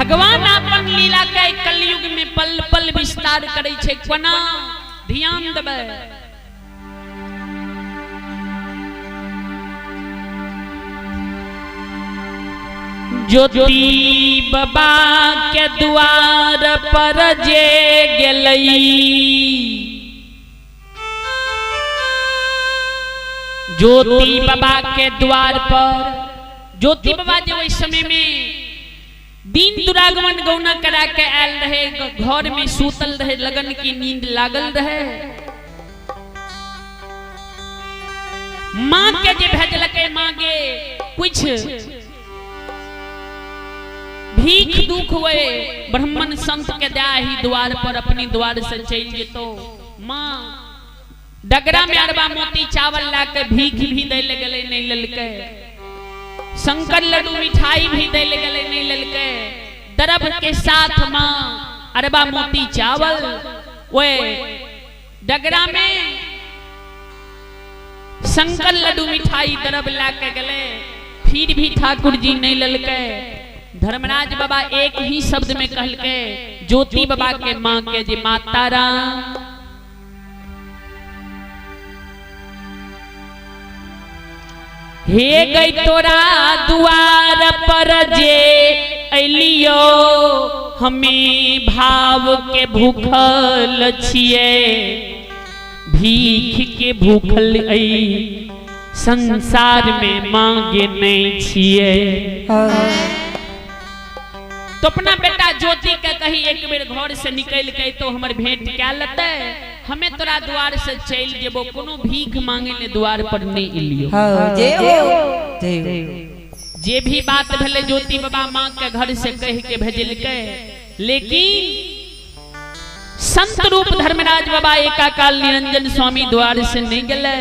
भगवान अपन लीला के कलयुग में पल पल विस्तार करै छै। कोना? ध्यान देबै। ज्योति बाबा के द्वार पर जे गेलै, ज्योति बाबा के द्वार पर ज्योति बाबा जे ओहि समय में दिन दुरागमन गौना करा के आयल रहे, घर में सूतल रहे, लगन की नींद लागल रहे। माँ के जे भेजलकै, माँ के कुछ भीख दुख हुए ब्राह्मण संत के दया ही द्वार पर अपनी द्वार से चल जेतो। माँ डगरा में अरबा मोती चावल ला के भीख भी दे ले गेलै, नहीं लेलकै। शंकर लड्डू मिठाई भी दे ले गेलै, नहीं लेलकै। दरब के साथ माँ अरबा मोती चावल वे डगरा में शंकर लड्डू मिठाई दरब ला के गेलै, फिर भी ठाकुर जी नहीं लेलकै। धर्मराज बाबा एक ही शब्द में कहलकै ज्योति बाबा के माँ के जे माता राम हे गई तोरा दुआर पर जे अलियो, हमें भाव के भूखल छिए, भीख के भूखल ऐ संसार में मांगे नहीं छिए। तो अपना बेटा ज्योति के कही एक बेर घर से निकल के तो हमर भेंट क्या लते, हमें तोरा द्वार से चल जेबो, कोनो भीख मांगे ले द्वार पर नहीं एलियो। जे भी बात भेले ज्योति बाबा माँ के घर से कह के भेजलकै, लेकिन संत रूप धर्मराज बाबा एकाकाल निरंजन स्वामी द्वार से नहीं गेले।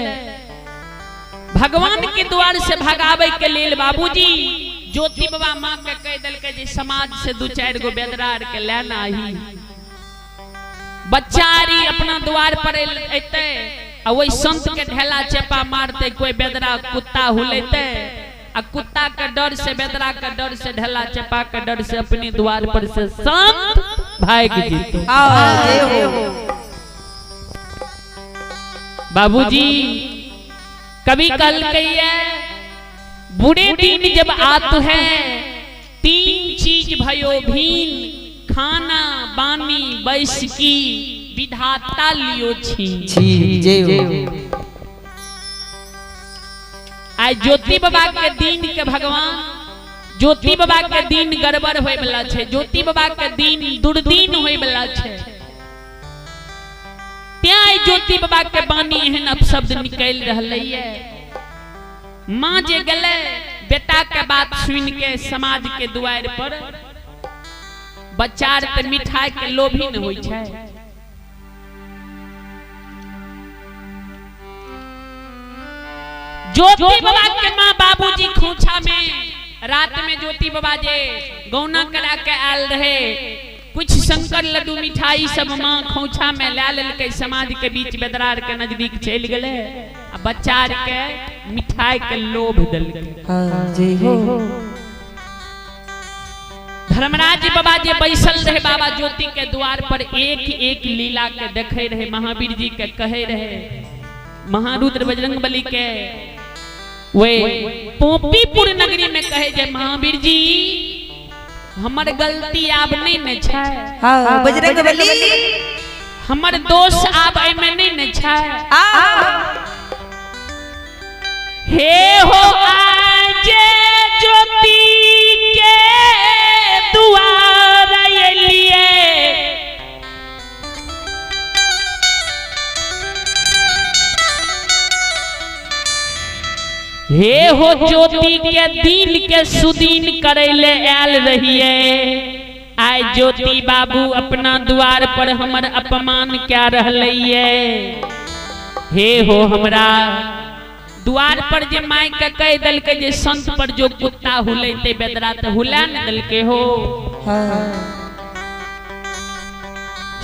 भगवान के द्वार से भगावे के लेल बाबूजी ज्योति बाबा माँ के कह दिलकै जे समाज से दू चारि गो बेदरार के लेना ही बच्चारी अपना द्वार पर एते आ वही संत के ढेला चेपा मारते, कोई बेदरा कुत्ता हुलेते आ कुत्ता के डर से बेदरा के डर से ढेला चेपा के डर से अपने द्वार पर से संत भाग जीते। बाबूजी कभी कल कहिए बुरे दिन जब आत है तीन चीज भयो भीन, खाना बानी बैस की विधाता लियो छी। आइ ज्योति बाबा के दिन के भगवान ज्योति बाबा के दिन गड़बड़ होय वाला छै, ज्योति बाबा के दिन दुर्दिन होय वाला छै। त्याय ज्योति बाबा के बानी एहन अपशब्द निकल रहलै। माँ जे गेलै बेटा के बात सुन के समाज के दुआर पर बच्चा ते मिठाई के लोभी न होइ छै। ज्योति बाबा के माँ बाबूजी खोछा में रात में ज्योति बाबा जे गौना करा के आयल रहे, कुछ शंकर लड्डू मिठाई सब माँ खोछा में ला लेलकै, समाज के बीच बेदरार के नजदीक चलि गेलै आ बच्चा के मिठाई के लोभ देलकै। धर्मराज बाबा जे बैसल रहे बाबा ज्योति के द्वार पर एक एक लीला के देखे रहे, महावीर जी के कहे रहे, महारुद्र बजरंग बली के वे पोपीपुर नगरी में कहे जे महावीर जी हमर गलती आब नहीं ने छै, बजरंग बली हमर दोष आब एमे नहीं ने छै। हे हो आज ज्योति के दुआर एलिए, हे हो ज्योति के दिन के सुदीन करे ले आयल रहिए, आय ज्योति बाबू अपना द्वार पर हमर अपमान क्या रहलैये। हे हो हमरा द्वार पर जे माय के कह देलकै जे संत पर जो कुत्ता हुलेते बेदरा ते हुला न देलकै हो।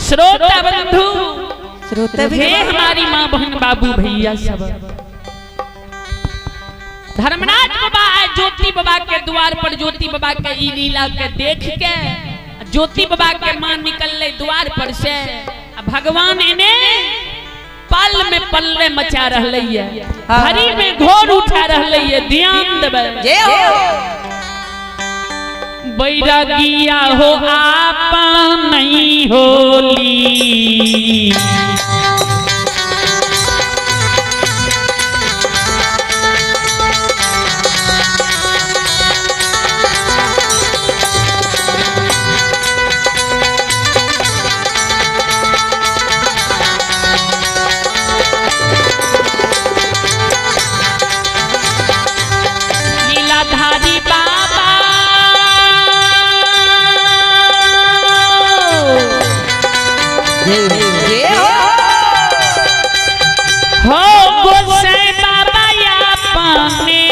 श्रोता बंधु श्रोता हे हमारी माँ बहन बाबू भैया सब, धर्मराज बाबा आए ज्योति बाबा के द्वार पर ज्योति बाबा के ई लीला के देख के ज्योति बाबा के मां निकलले द्वार पर से आ भगवान इने पल में पल्ले मचा रहले है, हरी में घोर उठा रहले है। ध्यान देबै। जय हो। बैरागिया हो आपा नहीं होली, लीलाधारी बाबा जय हो। हो गोसाई बाबा अपने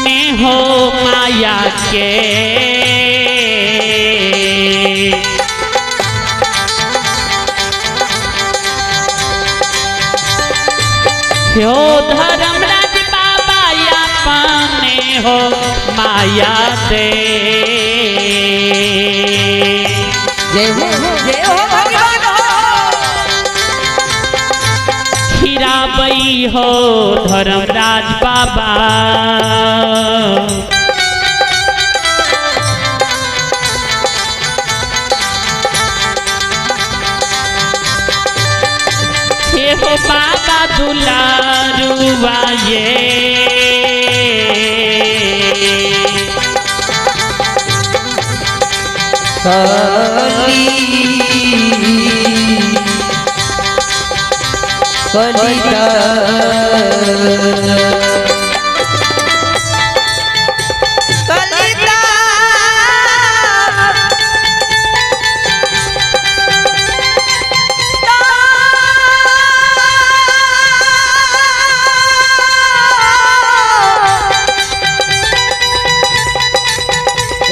में हो माया के हो धर्मराज बाबा अपने हो माया दे। जय हो। जय हो भगवान हो। खिराबई हो धर्मराज बाबा, हे हो बाबा दुलारुआ ये कली कलिता कलिता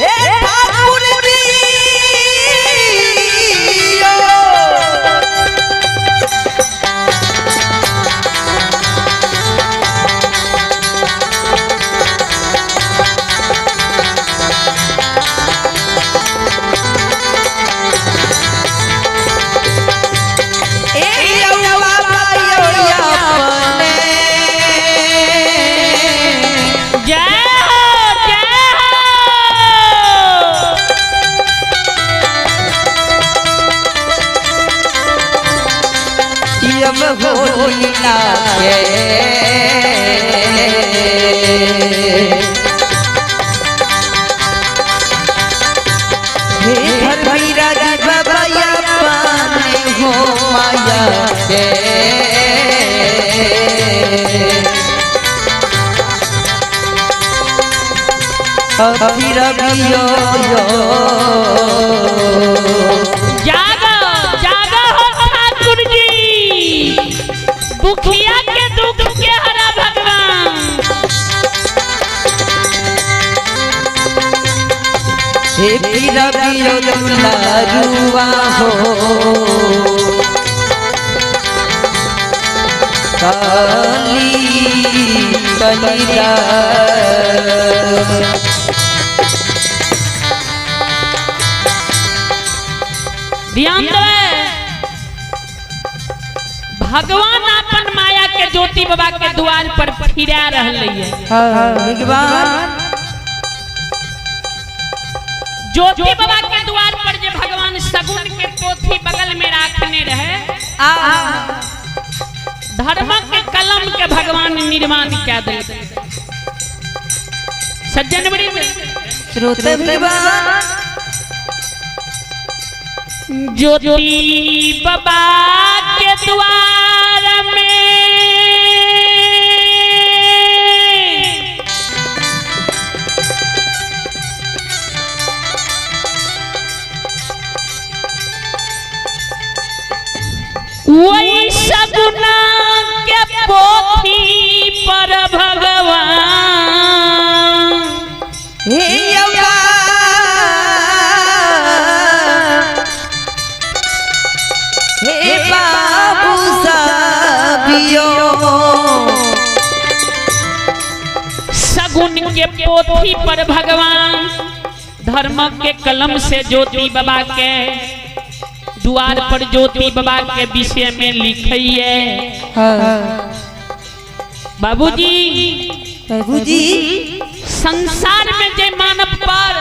हे ठाकुर दियो। ए यौवा यौया अपने। जय हो जय हो। यम होली के हे धर्मराज बाबा अपने हो माया के अभिरवियो यो। जागो जागो हो ठाकुर जी, दुखिया के दुख के हरा भगवान। हे पीरबियो दुलारुआ हो काली कलिता। ध्यान देवे, भगवान अपन माया के ज्योति बाबा के द्वार पर फिरा रहले है। भगवान ज्योति बाबा के द्वार पर जे भगवान सगुन के पोथी बगल में रखने रहे, आ धर्म के कलम के भगवान निर्माण कह दिल। सज्जन वृंद श्रोते भगवान ज्योति बाबा के द्वार में वही सगुना के पोथी पर भगवान हे यौवा हे बाबू दियो। सगुन के पोथी पर भगवान धर्म के कलम से ज्योति बाबा के द्वार पर ज्योति बाबा के विषय में लिखिए। बाबूजी बाबूजी संसार में जे मानव पर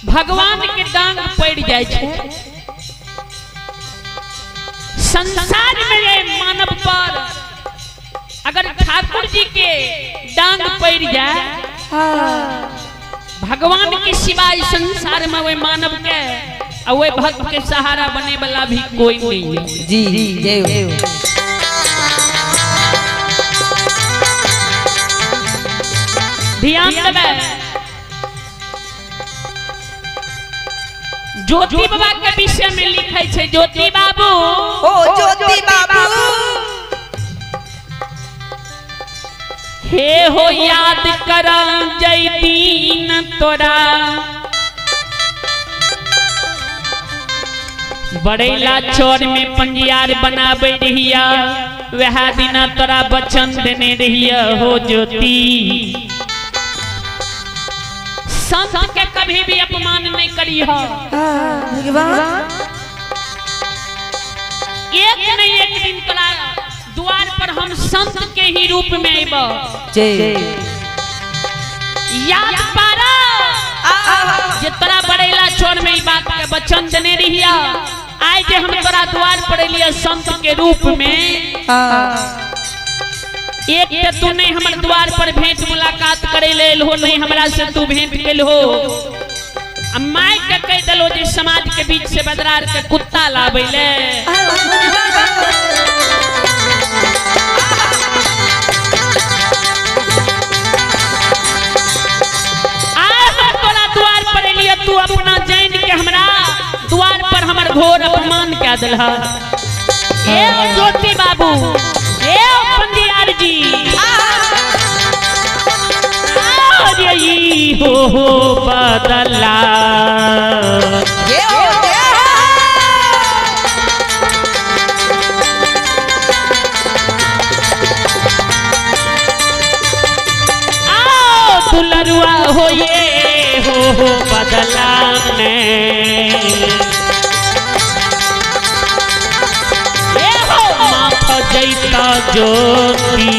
भगवान के डांग पड़ जाए छे, संसार में जे मानव पर अगर ठाकुर जी के डांग पड़ जाए, भगवान के सिवाय संसार में वे मानव के और वे भक्त के सहारा बने वाला भी कोई नहीं है। जी जय हो। ध्यान देवे, ज्योति बाबा के विषय में लिखे छे ज्योति बाबू, ओ ज्योति बाबू हे हो याद कर जय दीन तोरा बड़ेला चोर में पंजियार बनाबे रहिया, वह दिना तोरा वचन देने रहिया हो ज्योति। संत के कभी भी अपमान नहीं करी हो। एक नहीं एक दिन तोरा द्वार पर हम संत के ही रूप में आइब। याद पारा जे तोरा बड़ेला चोर में ई बात के वचन देने रहिया, आइ जे हम तोरा द्वार पर एलिया संत के रूप में, एक ते तू नहीं हमर द्वार पर भेंट मुलाकात करे ले हो, नहीं हमरा से तू भेंट केल हो, माय के कह दलो जे समाज के बीच से बदरार के कुत्ता लाबे ले। आइ हम तोरा द्वार पर एलिया, तू अपना जैन के हमरा द्वार पर हमर घोर अपमान कह दिलहा। ए ज्योति बाबू, ए पंडियार जी, अरे ई हो बदला जय हो जय हो। आओ दुलरुआ हो ये हो बदला ने, ए हो माफ जैता ज्योति।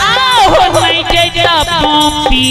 आओ हो नहीं जैता पापी।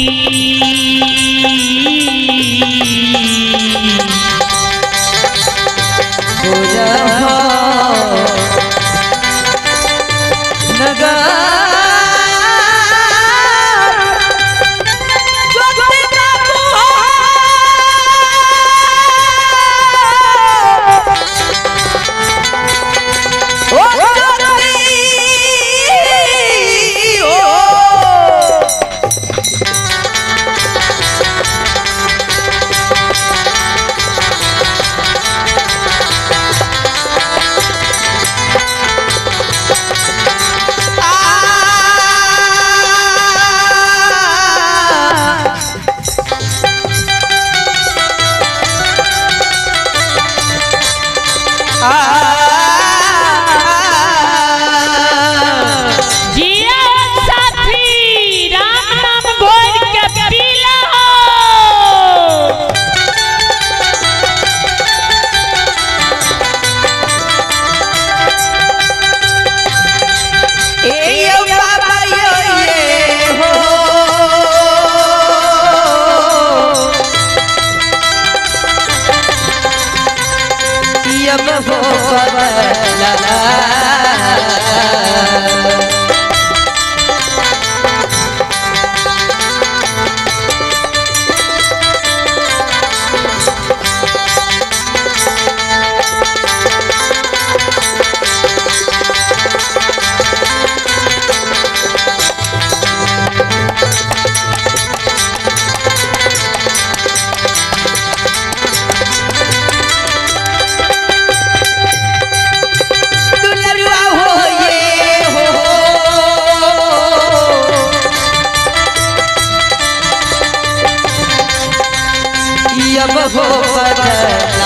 जिया साथी राम नाम घोर के पीला हो। अब हो बदला।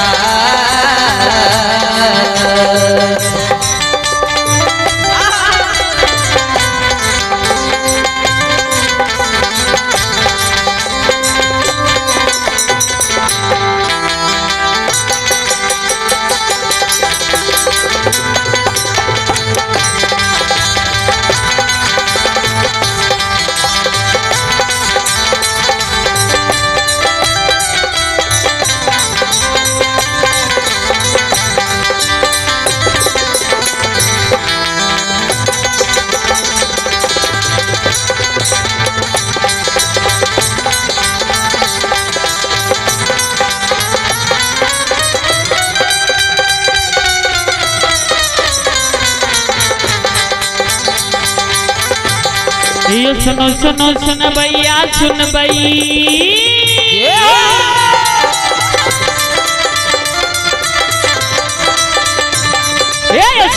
यो सुनो सुनो सुन भैया सुन भैया।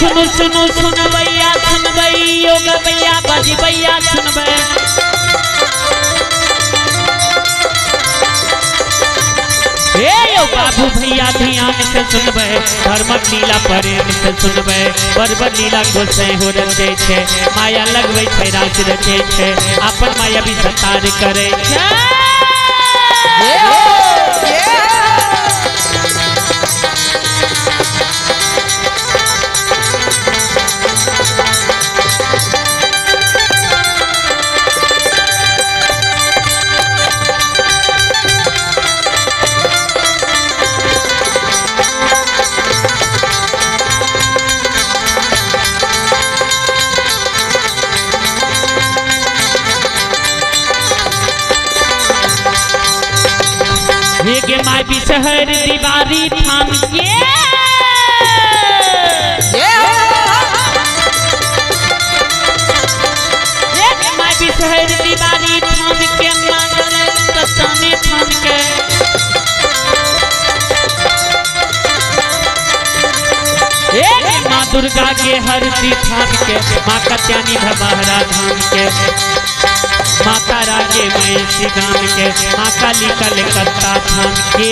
सुनो सुनो सुन भैया सुन भैया भैया बाजी भैया सुन भैया। यो बाबू भैया ध्यान से सुनबे, धर्मक लीला प्रेम से सुनबे, बरबर लीला गोसाई हो रचे छे, माया लगवे छे राज रचे छे, अपन माया भी सतार करे छे। हे my बिसहर दीवारी थाम के, my बिसहर दीवारी थाम के, मांगल कचाने थाम के। माँ दुर्गा के हरती थाम के, माँ कत्यानी भवाहरा धाम के, माँ तारा के महेशी धाम के, माँ काली कलकत्ता धाम के।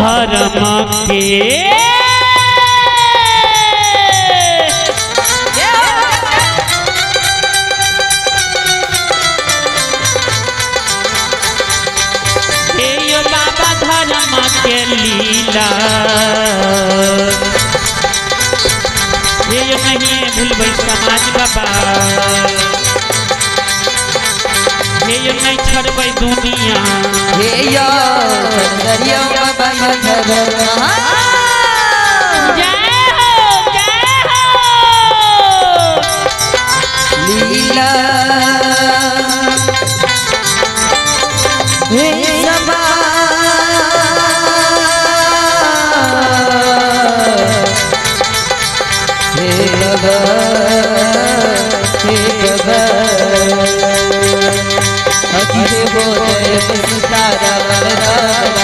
धर्म के बाबा धर्म के लीला ये नहीं भूलबै समाज बाबा, ये नहीं छोड़बै दुनिया। जय हो जय हो लीला हे समा हे बाबा हे बाबा अरे बोले सीतारा राम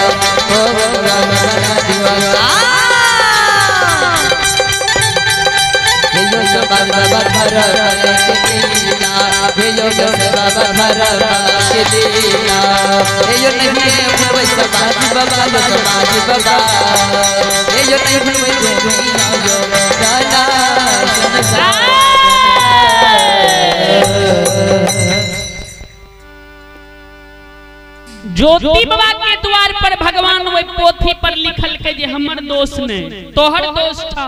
हो राम दीवाना। हे यो बाबा धर्म के लीला, हे यो बाबा धर्म के लीला, हे यो नहीं भूलबै समाज बाबा, यो समाज बाबा, हे यो नहीं भूलबै दुनिया यो दादा संसार। ज्योति बाबा के द्वार पर भगवान वही पोथी पर लिखल के जे हमर दोष ने तोहर दोष था,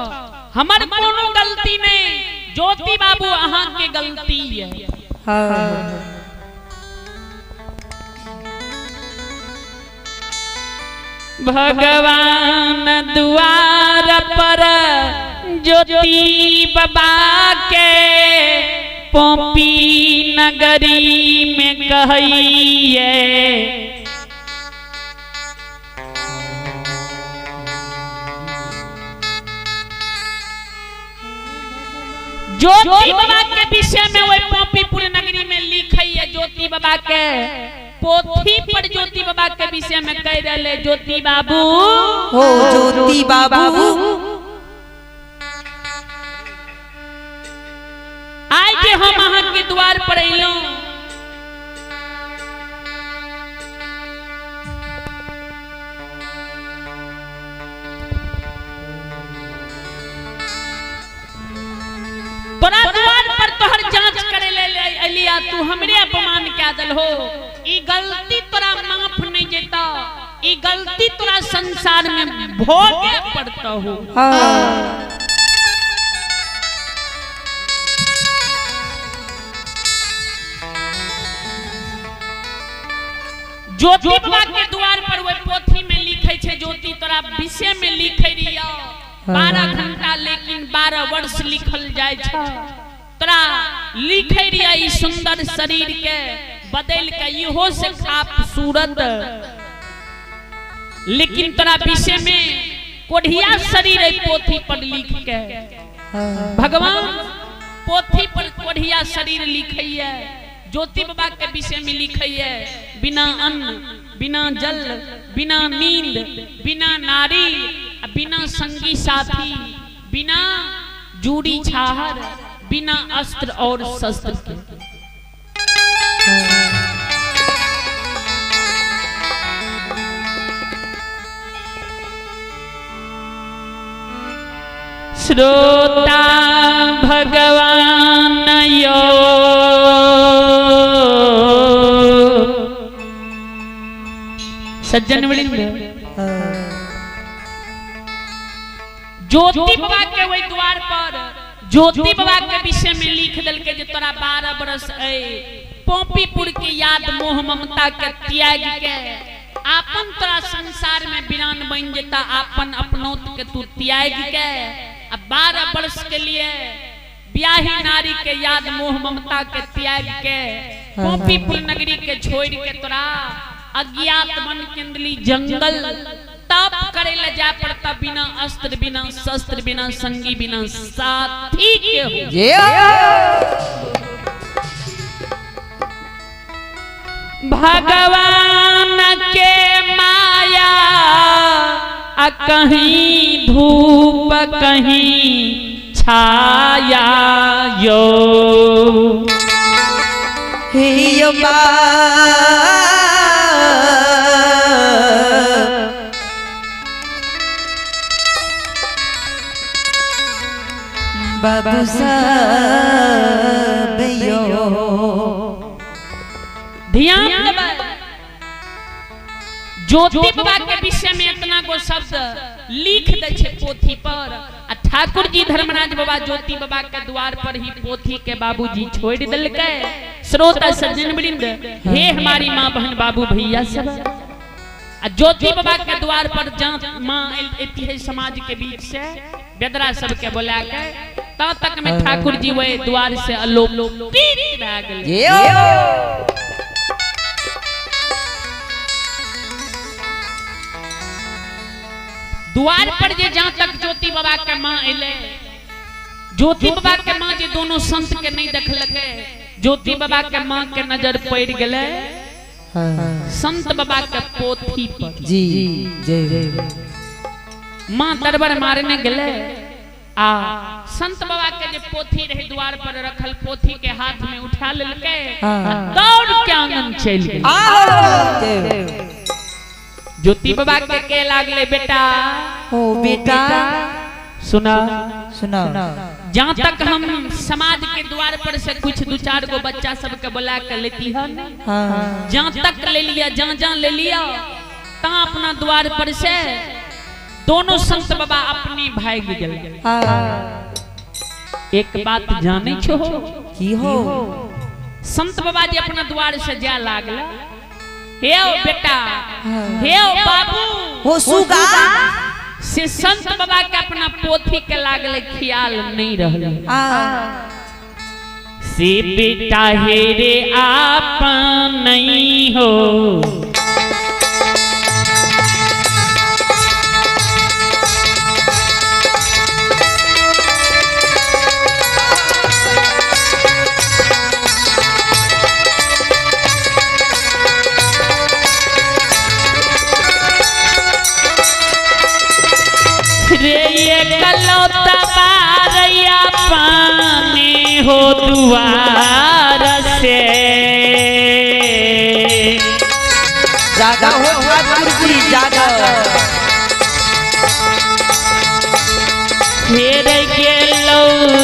हमर कोनो गलती नहीं, ज्योति बाबू अहाँ के गलती है। भगवान द्वार पर ज्योति बाबा के पोपी नगरी में कहिए। ज्योति बाबा के विषय में वही पोपीपुर नगरी में लिखी है। ज्योति बाबा के पोथी पर ज्योति बाबा के विषय में कह रहे ज्योति बाबू हो ज्योति बाबू आज जे हम अहाँ के द्वार पर अइलहुं तोरा द्वार पर तोहर जांच करे ले अलिया, तू हमरे अपमान क्या दल हो। ई गलती तोरा माफ नहीं जेता, ई गलती तोरा संसार में भोगे पड़ता हो। ज्योति बाबा के द्वार पर वह पोथी में लिखे छे ज्योति तोरा विषय में लिखे रिया 12 घंटा लेकिन 12 वर्ष लिखल जाय छे। तोरा लिखे रिया ई सुंदर शरीर के बदल के इहो से खूबसूरत, लेकिन तोरा विषय में कोढ़िया शरीर है पोथी पर लिख के। भगवान पोथी पर कोढ़िया शरीर लिखे है, ज्योति बाबा के विषय में लिखे है बिना अन्न बिना जल बिना नींद बिना नारी बिना संगी साथी बिना जूड़ी छाहर बिना अस्त्र और शस्त्र के। श्रोता भगवान यो सज्जन वृंद, ज्योति बाबा के वही द्वार पर ज्योति बाबा के विषय में लिख दल के जे तोरा 12 बरस ऐ पोपीपुर के याद मोह ममता के त्याग के आपन तोरा संसार में वीरान बन जेता, आपन अपनौत के तू त्याग के अब 12 वर्ष के लिए ब्याही नारी के याद मोह ममता के त्याग के पोपीपुर नगरी के छोड़ के तोरा अज्ञात मन केंद्री जंगल तप करे ले जा पड़ता बिना अस्त्र बिना शस्त्र बिना संगी बिना साथी के हो। भगवान के माया आ कहीं धूप कहीं छाया यो हे यो बाबू साहब यो। ध्यान देबै, ज्योति बाबा के विषय में इतना गो शब्द लिख दे छे पोथी पर आ ठाकुर जी धर्मराज बाबा ज्योति बाबा के द्वार पर ही पोथी के बाबूजी छोड़ दिलकै। श्रोता सज्जन वृंद, हे हमारी माँ बहन बाबू भैया सब, आ ज्योति बाबा के द्वार पर जा माँ एती है समाज के बीच से बेदरा सबके बोला के ता तक में ठाकुर जी वह द्वार से अलोप भए गेल। द्वार पर जे जहाँ तक ज्योति बाबा के माँ एले, ज्योति बाबा के माँ जे दोनों संत के नहीं देखलकै, ज्योति बाबा के माँ के नजर पड़ गेलै संत बाबा के पोथी पर। जी जय जय। माँ दरबार मारने गेलै आ संत बाबा के जे पोथी रहे द्वार पर रखल पोथी के हाथ में उठा लेलकै आ दौड़ के आंगन चलि गेलै। ज्योति बाबा के लागले बेटा ओ बेटा सुना सुना, जहाँ तक हम समाज के द्वार पर से कुछ दो चार गो बच्चा सबके बुला के लेती है, जहाँ तक ले लिया जहाँ जहाँ ले लिया ता अपना द्वार पर से दोनों संत बाबा अपनी भाग गेल। एक बात जाने छो की हो? संत बाबा जी अपना द्वार से जा लागल, हे ओ बेटा, हे ओ बाबू हो सुगा से संत बाबा के अपना पोथी के लागल ख्याल नहीं रहल। से बेटा हे रे आप नहीं हो रे ये कलौता बारैया पानी हो दुआर से। जागा हो ठाकुर जी जागा। फिर गेलौ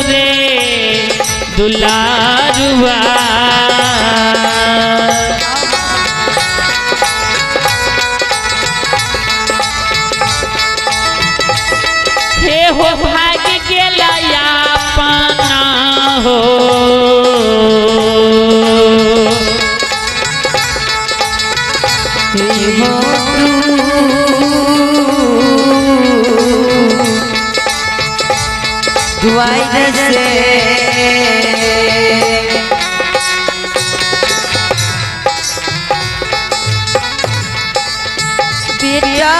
रे दुलारुआ हो भाग गेला अपना हो। दुआर से बेटा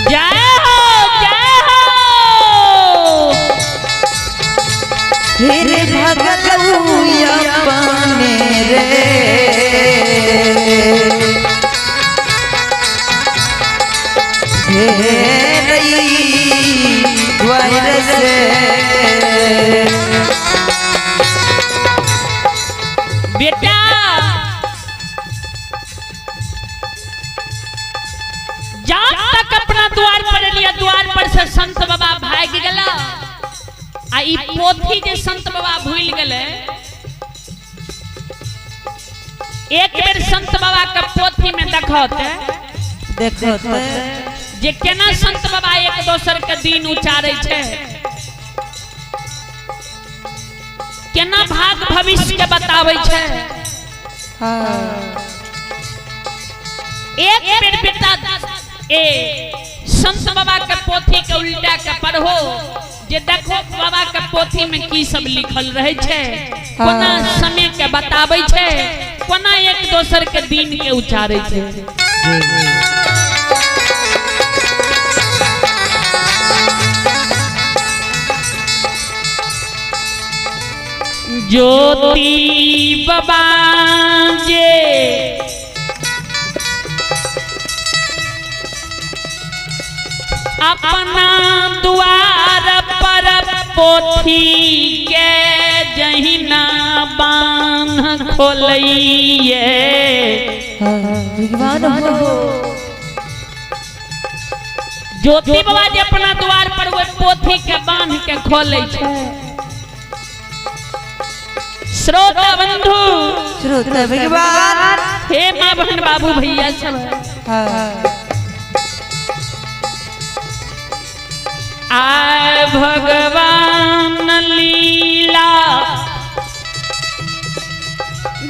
जय हो जय हो। फिर भगलुया पाने रे से। बेटा जात तक अपना द्वार पर लिया, द्वार पर से संत बाबा भाग गला। आ ई पोथी जे संत बाबा भूल गए, एक बेर संत बाबा के पोथी में देखत देखत जे केना संत बाबा एक दोसर के दिन उचारे छे, केना भाग भविष्य के बतावे छे। एक बेर बेटा ए संत बाबा के पोथी के उल्टा के पढ़ो, जे देखो बाबा के पोथी में की सब लिखल रहे छे, कोना समय के बतावे छे, कोना एक दोसर के दिन के उचारे छे। ज्योति बाबा जे अपना द्वार पर पोथी के जहिना बांध खोलैये। भगवान हो। ज्योति बाबा जे अपना द्वार पर वो पोथी के बांध के खोलै छै। श्रोता बंधु, श्रोता भगवान, हे माँ बहन बाबू भैया सब, आय भगवान लीला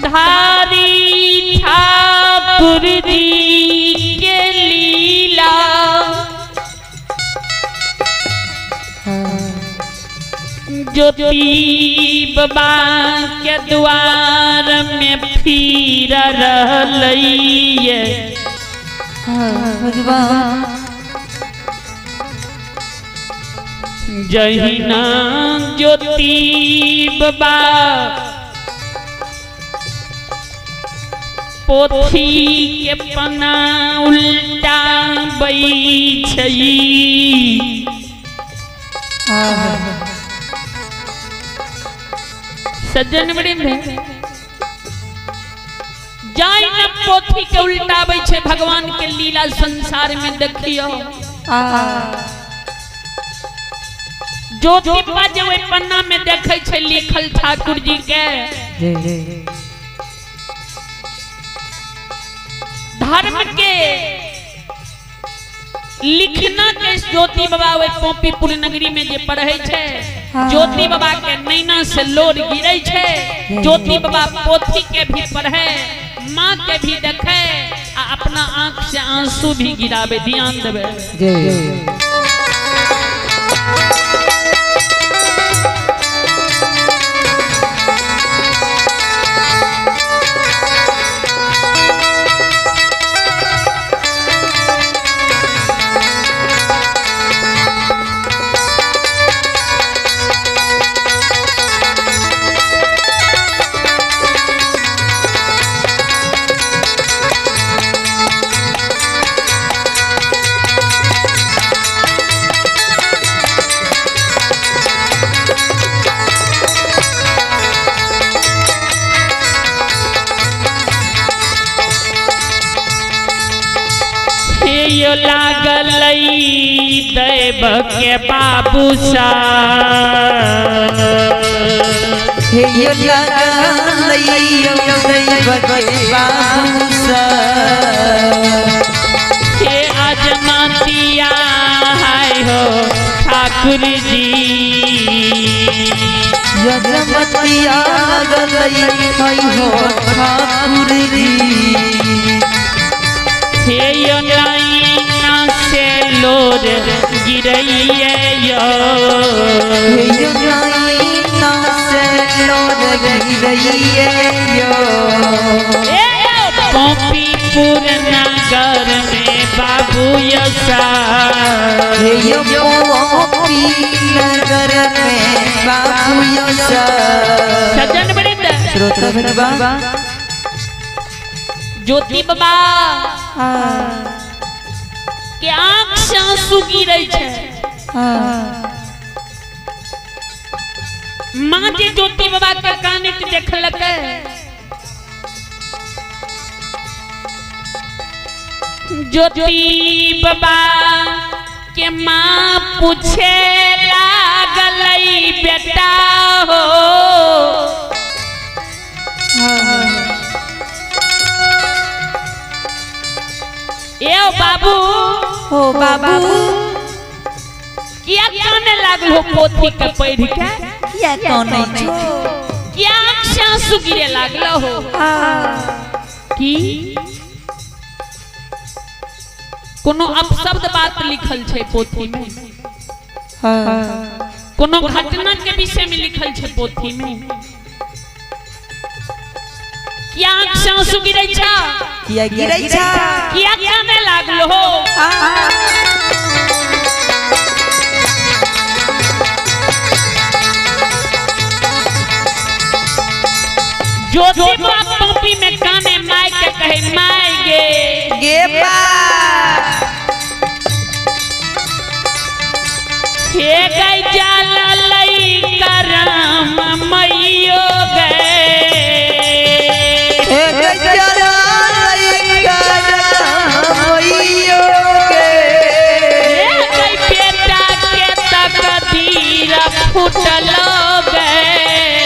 धारी ठाकुर जी के लीला ज्योति बाबा के द्वार में फिर रहलैये। भगवान जहिना ज्योति बाबा पोथी के पन्ना उल्टा छै। सज्जन वृंद, जाय न पोथी के उल्टाबै छै भगवान के लीला संसार में देखियो। ज्योति बाबा जे ओहि पन्ना में देखै छै लिखल ठाकुर जी के धर्म के लिखना के ज्योति बाबा ओहि पोपीपुर नगरी में जे पढ़ै छै, ज्योति बाबा के नैना से लोर गिरै छै। ज्योति बाबा पोथी के भी पढ़े, माँ के भी देखे आ अपना आंख से आंसू भी गिरावे। ध्यान देवे। लागल दैव के बाबू सा, हे लागल दैव के बाबू सा, हे अजमतिया हाय हो ठाकुर जी, यजमतिया लागल हाय हो ठाकुर जी, हे यो नैना से लोर गिरैये यो, हे यो नैना से लोर गिरैये यो। पोपीपुर नगर में बाबू यसा, हे यो पोपी नगर में बाबू यसा। सज्जन वृंद, श्रोता भगवान, ज्योति बाबा के आंख से आंसू गिरै छै। माँ जे ज्योति बाबा के कानैत देखलकै, ज्योति बाबा के माँ पूछे लागलै बेटा हो, ए बाबू हो बाबू, किया काने लागल हो पोथी के पढ़ के, किया काने छो, किया आंख से आंसू गिरे लागल हो की कोनो अपशब्द बात लिखल छै पोथी में, कोनो घटना के विषय में लिखल छै पोथी में, किया आंख से आंसू गिरै छा, किया गिरै छा, किया काने लागल हो। ज्योति पॉपी में काने माय के कहे my गे गे बा हे गई जाला लई करम मैयो गए हे गई जाला लई करम मैयो गे हे गई बेटा के तकदीर फूटल गए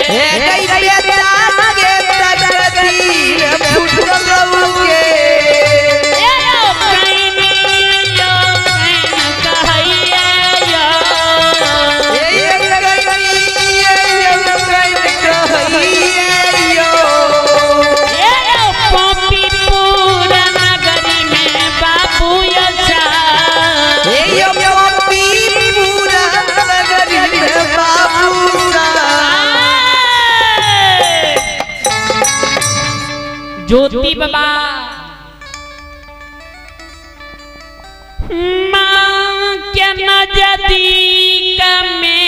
हे गई बेटा के तकदीर फूटल गे ए ओ कैनी यो can कहैया यो। हे गई यो can कहैया यो। ए ओ पॉपी पूरा नगरी में बाबू यशा। हे यो पॉपी पूरा नगरी में बाबू सा। ज्योति बाबा माँ के नजदीक में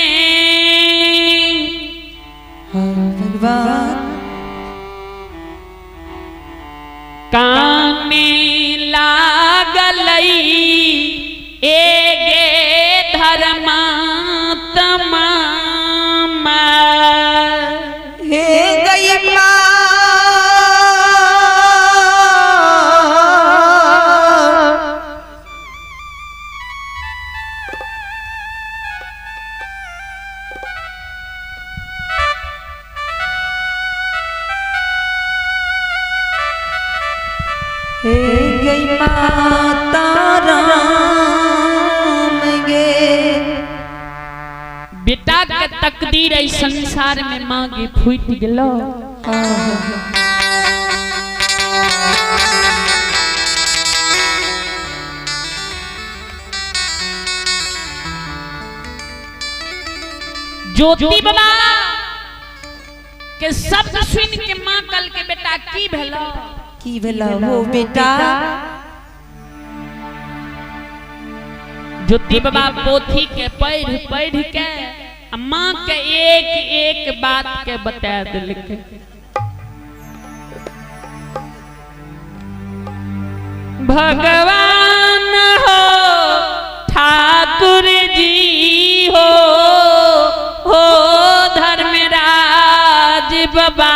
भगवान काने लागलई एगे धर्मात्मा हे गई माँ हे गई माता राम गे बेटा के तकदीर ऐ संसार में मांगे फूट गेलो। ज्योति बाबा के शब्द सुन के माँ कल के बेटा की भेलो की भेला हो बेटा। ज्योति बाबा पोथी के पढ़ पढ़ के आ माँ के एक एक बात के बता दिलके। भगवान हो ठाकुर जी हो धर्मराज बाबा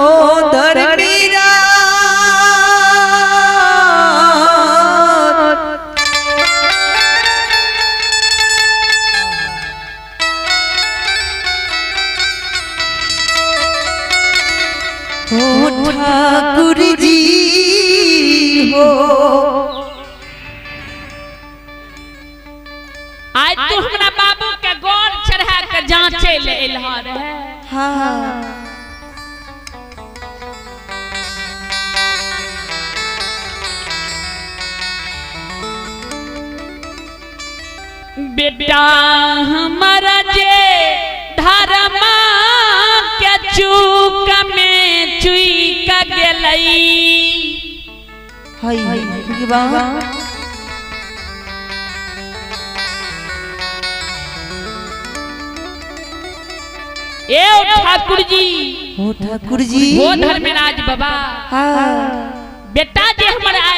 ओ धर्मराज ओ ठाकुर जी हो। आज तू हमरा बाबू के गोर चढ़ा के जांचे ले एलहा रहे। हाँ बेटा हमारा जे धर्मा के चूक में चुईक गेलई। हाय भगवान ए ओ ठाकुर जी ओ ठाकुर जी ओ धर्मराज बाबा हाँ बेटा जे हमारा